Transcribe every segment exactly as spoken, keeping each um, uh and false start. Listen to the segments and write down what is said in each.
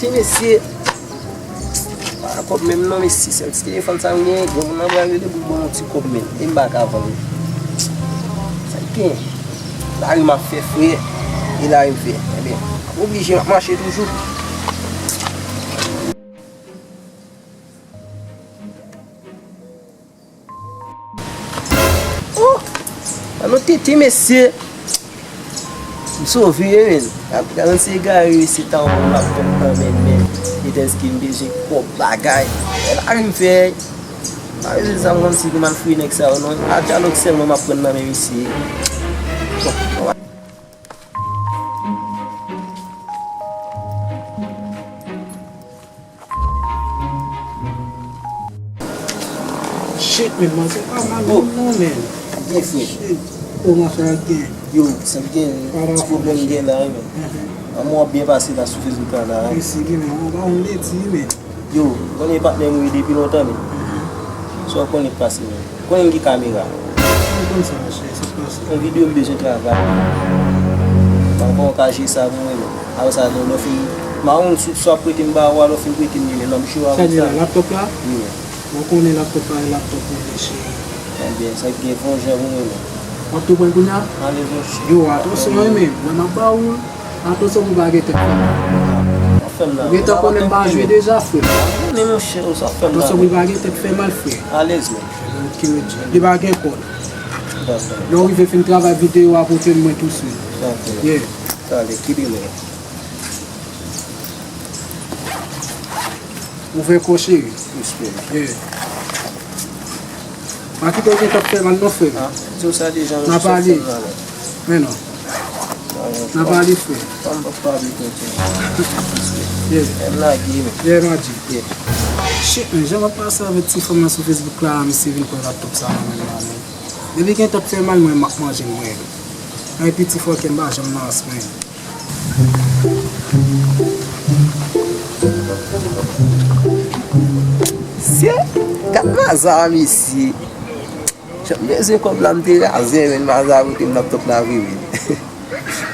Mesye, pa kòb menm non, mesye, sèl ti telefòn sa m genyen, gen moun nan pral rele pou l ban m yon ti kòb menm, e m pa ka vann li. Sa k gen? Lari m ap fè, frè, e lari m fè. Ebyen, m oblije, m ap mache toujou. Oh! An nou tete, mesye. M sove, wi, men. Ap gade se egare, wi, se ta yon laptop nan men, men. Petèske m bezwen kòb bagay. E lari m fè. Pa bezwen sa, m konn si pou m al fouye nèg sa yo, non. A dyalòg sèlman m ap pran nan men misye. Bon. Shit, men, manzè pa mal menm non, men. Byen, frè. Shit. Kòman sa gen? Yo, sa gen, ti pwoblèm gen la, wi, men. An mwen w ap byen pase la sou Facebook la, la. Mèsi, wi, men. Ou pa yon ledi, men. Yo, konnen patnè m wi depi lontan, men. Sa w konnen k pase, men. Konnen m gen kamera. Mwen konn sa, monchè, sa k pase. Yon videyo m bezwen travay. Mwen pa ka jere sa pou mwen, men. Apre sa, lè w fin, m a konn si w ap prete m ba ou a, lè w fin prete m li, men, non, m cho a konsa. Sa di la, laptop la? Wi, men. Ou konnen laptop la, e laptop mwen, cheri. Ebyen, sa gen fon jan pou mwen, men. W ap tou pran kounye a? Ale, monchè. Yo, atansyon, wi, men. Mwen, m ap ba ou. Atansyon pou pa gen tèt fè mal. Ou gentan konnen m pa jwe deja, frè. Konnen, monchè, ou sa fè mal. Atansyon pou pa gen tèt fè mal, frè. Alèz, men. Ok, ok. Li pa gen kòd. Dakò. Lè w rive fin travay videyo a, pote l mwen touswit. Dakò. Yeah. Talè, kite mwen. Ouvè kò, cheri. Respè. Yeah. Pa kite w gentan fè mal non, frè m. Ah, di w sa deja, non. N a pale. Men non. N a pale, frè. Fanm p ap pale kontè. Yeah. M lage, men. Yeah, m a di. Yeah. Shit, men, jan m ap pase avèk ti fanm nan sou Facebook la, misye vin pran laptop sa nan men m la, men. Depi gentan fè mal, mwen, m ap manje l, mwen. Epi ti fòkè m pa janm nan rans mwen. Mesye, gad maza a, mesye. Jan m bezwen kòb la, m te raze, men maza a pote m laptop la vre, men.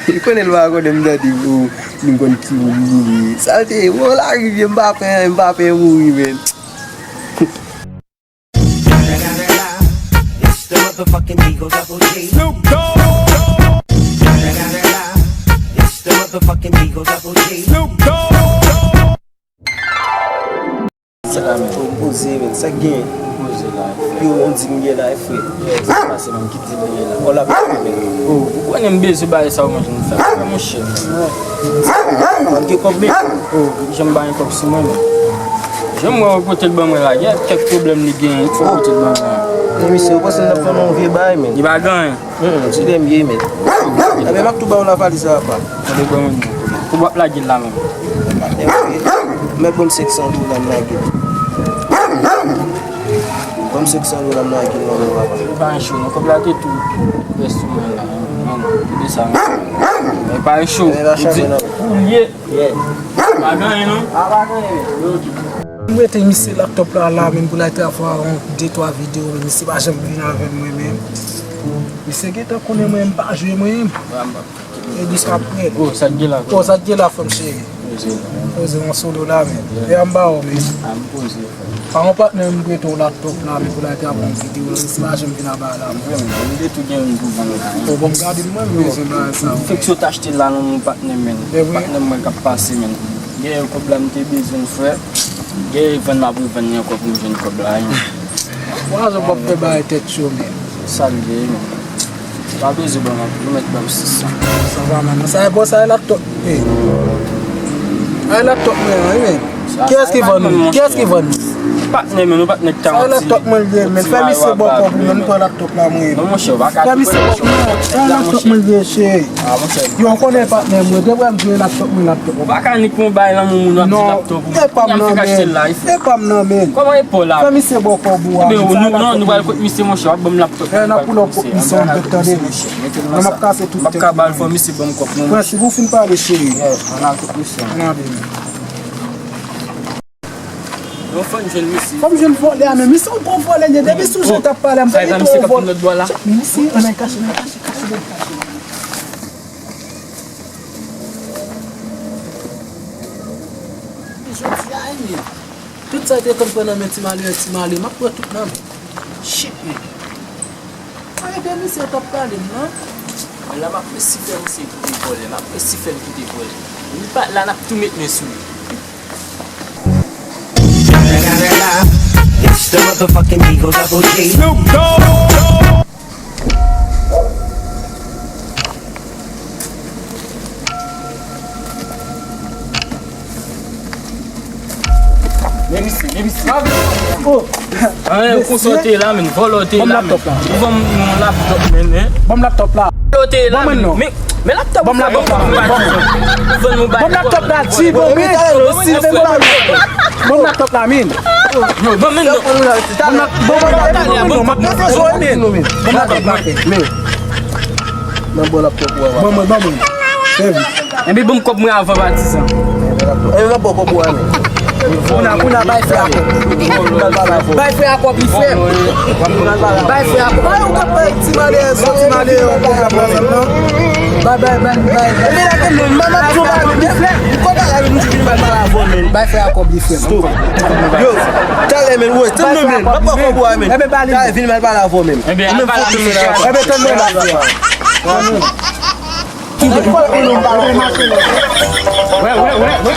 Li konnen l pa konnen m tande, oh, li konn ki moun li ye. Sa l te ye, oh, lari vye, m pa pè, m pa pè mouri, men. It's the motherfucking Eagle Double G. Snoop Dogg. It's the motherfucking Eagle Double G. Snoop Dogg. Sa la, men. Ou poze, men. Sa k gen? Ou poze la. Yo, on di m gen la, frè. Sa k pase, men, ki di m gen la. Ou la, men. Oh, ou konnen m bezwen bagay sa ou manje m fè. Frè, monchè. Ou gen kòb, men. Oh, jan m ba yon kòb sou mwen, men. Jan m wè w pote l ban mwen la, gen kèk pwoblèm li genyen, fò w pote l ban mwen. Men misye, ou panse n ap fè yon vye bagay, men? Li pa gen anyen. Hmm, ti lè m ye, men. Ebyen, m ap tou ba w la valiz la, apa. Tande ban mwen non. Kòb w ap lage l la menm. Mèt ban m senk san dola, m lage l. Ban m senk san dola, m lage l nan men w, apa. Li pa gen cho, non. Kòb la te tou prè sou mwen la. Non, non. Tande sa, non. Li pa gen cho. Ou di, ou lye. Yeah. Pa gen anyen, non? A, pa gen anyen, men. M rete misye laptop la, la, menm pou l al travay yon de twa videyo, men misye pa janm vin avè mwen, menm. Misye gentan konnen mwen, m pa jwe mwen, menm. E dis apre. Oh, sa k gen la? Oh, sa k gen la, frè m cheri? Poze la. Poze yon solo la, menm. Yeah. E anba w, menm. A, m poze. Pa yon patnè m prete w laptop la, men pou l al travay yon videyo, men si pa janm vin anba la, men. Vrèman, m te tou gen youn pou vann la. Bon, bon, m gade l, mwen, m bezwen bagay sa, wi. Fèk si w t achte l la, non, patnè m, men. Patnè m, mwen k ap pase, men. Gen kòb la, m te bezwen l, frè. Gen vann, m ap revann li ankò pou m jwenn kòb la, wi. Wazo p ap fè bagay tèt cho, men. Sa l ye, men. Pa bezwen ban m anpil, ou mèt ban m sis san. Sa va, man. Sa e bon, sa e laptop. Hey. Ay laptop mwen an, wi, men. Kiyès ki vann li? Kiyès ki vann li? Patnè, men, nou patnè ki ta. Sa e laptop mwen li ye, men. Fè misye bon kòb, men, m pran laptop la, mwen. Non, monchè, ou pa ka. Fè misye bon kòb, non. Sa e laptop mwen li ye, cheri. A, monchè. Yo, ou konnen patnè mwen, depi m jwe laptop mwen, laptop. Ou pa ka nik mwen bay lanmou moun, w ap di laptop ou. E pa m nan, men. E pa m nan, men. Kòman e pa w la? Fè misye bon kòb ou a. Ebyen, nou, non, nou pral kot misye, monchè, w ap ban m laptop. E, n ap poulòp kot misye, yon bèt, tande, men. Nan m ap kase tout tèt. M ap ka ba l fò misye ban m kòb, non. Prensip, ou fin pale, cheri. Yes, ann al kot misye. Ann ale, men. Non, fò n jwenn misye. Fò m jwenn vòlè a, men misye yon gwo vòlè, li ye. Depi sou je t ap pale a, m pa gen twò vòlè. Men misye, ann al kache, ann al kache, kache, kache. Tout sa te konn pran nan men Ti Male, Ti Male, m ap pran tout nan men. Shit, man. Ay, de misye t ap pale m nan. Men la, m ap resi fè misye kite vòlè, m ap resi fè l kite vòlè. Li pa t la, n ap tou met men sou li. It's the motherfucking Eagle Double G. Men misye, men misye. Oh. Anyen, konsa w te la, men vòlè w te la, men. Ou ban m yon laptop, men, men. Ban m laptop la. Vòlè w te la, men. Men laptop. Ban m laptop la. Ban m laptop la, ti, bon, men. Ban m laptop la, men. Yo, ban m men non. Ban m laptop la, men. Ban m laptop la, men. Ban m laptop la, men. Nan bon laptop ou a. Ban mwen, ban mwen. Enbi ban m kòb mwen avan patizan. Enbi ban m kòb ou a, men. Kounye a, kounye a, bay frè a kòb. Bay frè a kòb li, frè m. Bay frè a kòb. Bay ou kòb, bay Ti Male, sòti Male, kòb la pran nan men m. Bay, bay, bay, bay. Enbi la, men, manman, tou ba, men, frè. Kòb la, men, nou di vin mal pale avè w, men. Bay frè a kòb li, frè m. Yo, talè, men, wè, tann non, men. M ap pran kòb ou a, men. Talè, vin mal pale avè w, men. Enben, al pale avè misye. Enben, tann non, la, frè. Wè, wè, wè, wè.